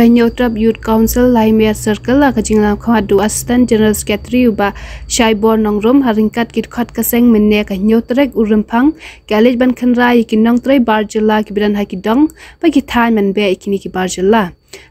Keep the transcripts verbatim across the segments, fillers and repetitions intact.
Hynñiewtrep Youth Council Laimer Circle, ha ka jingïalam khmat da u Assistant General Secretary u Bah Shaibor Nongrum, ha ryngkat ki dkhot ka seng, mynne ka hynñiew tarik u Rymphang, ki la leit ban khynra ïa ki nongtrei bar jylla kiba don ha ki dong bad ki thaiñ ban beh ïa kine ki bar jylla.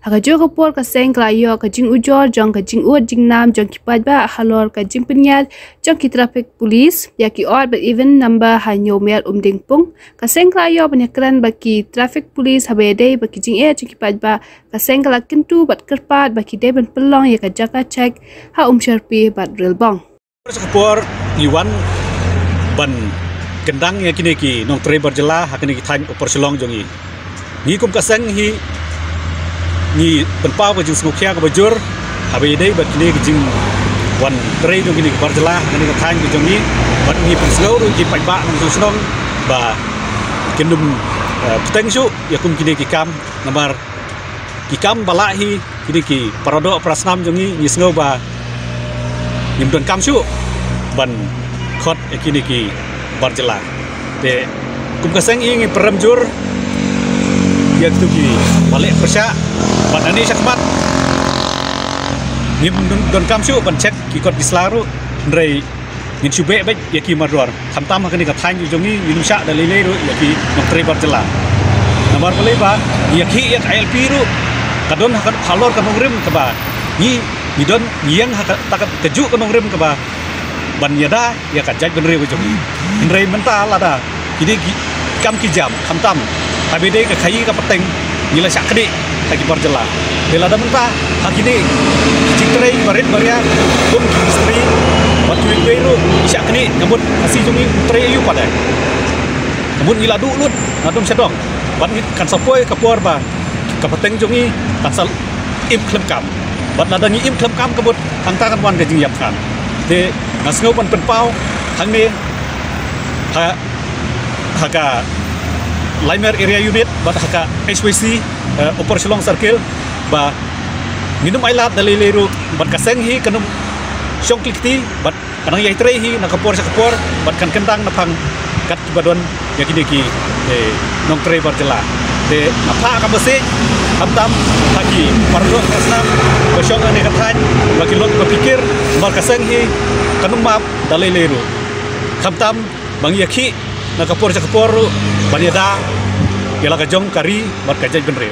Ha kajuh ka por ka seng ka la ïoh ka jingujor jong ka jingud jingnam jong ki paidbah halor ka jingpynïaid jong ki traffic police ïa ki odd bad even number ha Hynñiewmer Umdingpung. Ka seng ka la ïoh ban ïakren bad ki traffic police haba ïadei bad ki jingeh jong ki paidbah. Ka seng ka la kyntu bad kyrpad ba ki dei ban pynlong ïa ka jaka check ha Umshyrpi bad Rilbong. Ka por ngi wan ban kyndang ïa kine ki nongtrei bar jylla ha kine ki thaiñ Upper Shillong jong ngi. Ngi kum ka seng hi ngi pynpaw ka jingsngewkhia kaba jur haba ïadei bad kine ki jingwan trei jong kine ki bar jylla ha kine ki thaiñ ki jong ngi, bad ngi pynsngew ruh ki paidbah nongshong shnong ba kin ym, eh, bteng shuh ïa kum kine ki kam, namar ki kam ba lah hi, kine ki paradoh parasnam jong ngi, ngi sngew ba ngim donkam shuh ban khot ïa kine ki bar jylla. Te kum ka seng hi ngi pyrem jur ïa kitu kiba leh pyrshah, bad nangne shakhmat ngim don-, donkam shuh ban check ki kot ki sla ruh, hynrei ngin shu beh beit ïa ki mardor. Khamtam ha kane ka thaiñ jong ngi, ngin ym shah da lei lei ruh ïa ki nongtrei bar jylla. Namar balei ba ïa ki, ïa ka I L P ruh ka don ha ka, halor ka nongrim kaba ngi, ngi don, ngi ïeng ha kata ka, kajuh ka nongrim kaba ban ïada ïa ka jaitbynriew ka jong ngi. Hynrei mynta lada kine ki kam ki jam, khamtam haba ïadei ka khaïi ka pateng, ngi la shah knieh ha ki bar jylla. Te lada mynta ha kine ki jingtrei barit baria kum ki mistri bad kiwei kiwei ruh ngi shah knieh, ka mut ka Khasi jong ngi trei aïu pat de? Ka mut ngi la duh lut na dong sha dong, bad ngi kan sa poi ka por ba ka pateng jong ngi kan sa im khlem kam. Bad lada ngi im khlem kam, ka mut hangta kan wan ka jingïap than. Te nga sngew ban pynpaw hangne ha, ha ka Laimer Area Unit bad ha ka H Y C, eh, Upper Shillong Circle, ba ngin ym ailad da lei lei ruh, bad ka seng hi kan ym shong kli kti, bad kan nang ïai trei hi na ka por sha ka por, bad kan kyndang na phang kat kiba don ïa kine ki, eh, nongtrei bar jylla. Te nga phah ka message, khamtam ha ki paralok parasnam ba shong ha kane ka thaiñ, ba ki long ba pyrkhat, namar ka seng hi kan ym map da lei lei ruh. Khamtam ba ngi ïakhih na ka por sha ka por ruh ban ïada ïa la ka jong ka ri bad ka jaitbynriew.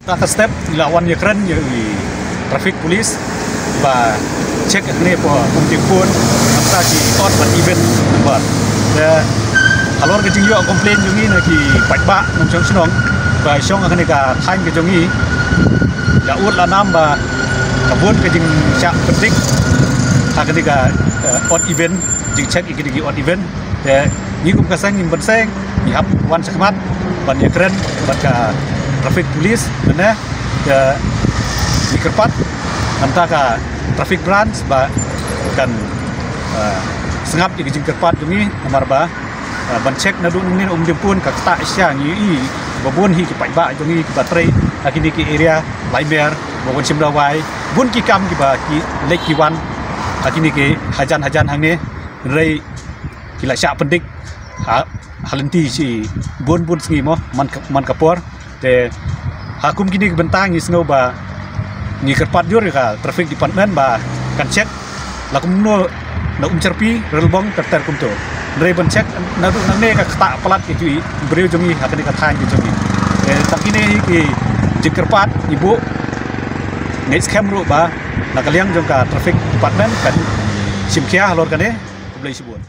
Ha ka step ngi la wan ïakren ïa i traffic police ba check hangne hapoh Umdingpung, namar ki odd bad even number. Te halor ka jingïoh complain jong ngi na ki paidbah nongshong shnong ba shong ha kane ka thaiñ ka jong ngi, la ud la nam ba ka bun ka jingshah pyndik ha kane ka, eh, odd even, jingcheck ïa kine ki odd even. Te ngi kum ka seng ngim bun seng, ngi hap wan shakhmat ban ïakren bad ka traffic police mynne. Te ngi kyrpad na ka traffic branch ba kan, eh, sngap ïa ka jingkyrpad jong ngi, namar ba, eh, ban check naduh nangne na Umdingpung ka ktah shisha. Ngi i ba bun hi ki paidbah jong ngi kiba trei ha kine ki area Laimer, ba wan shim dawai, bun ki kam kiba ki leit ki wan ha kine ki hajan hajan hangne. Hynrei ki la shah pyndik ha, ha lynti shi bun bun sngi mo, man ka, man ka por. Te ha kum kine ki bynta ngi sngew ba ngi kyrpad jur ïa ka traffic department ba kan check la kumno na Umsyrpi, Rilbong, ter ter kumto. Hynrei ban check naduh nangne ka ktah palat ka jong i briew jong ngi ha kane ka thaiñ ka jong ngi. Te tang kine hi ki jingkyrpad ngi buh, ngi skhem ruh ba na ka liang jong ka traffic department kan shim khia halor kane. Khublei shibun.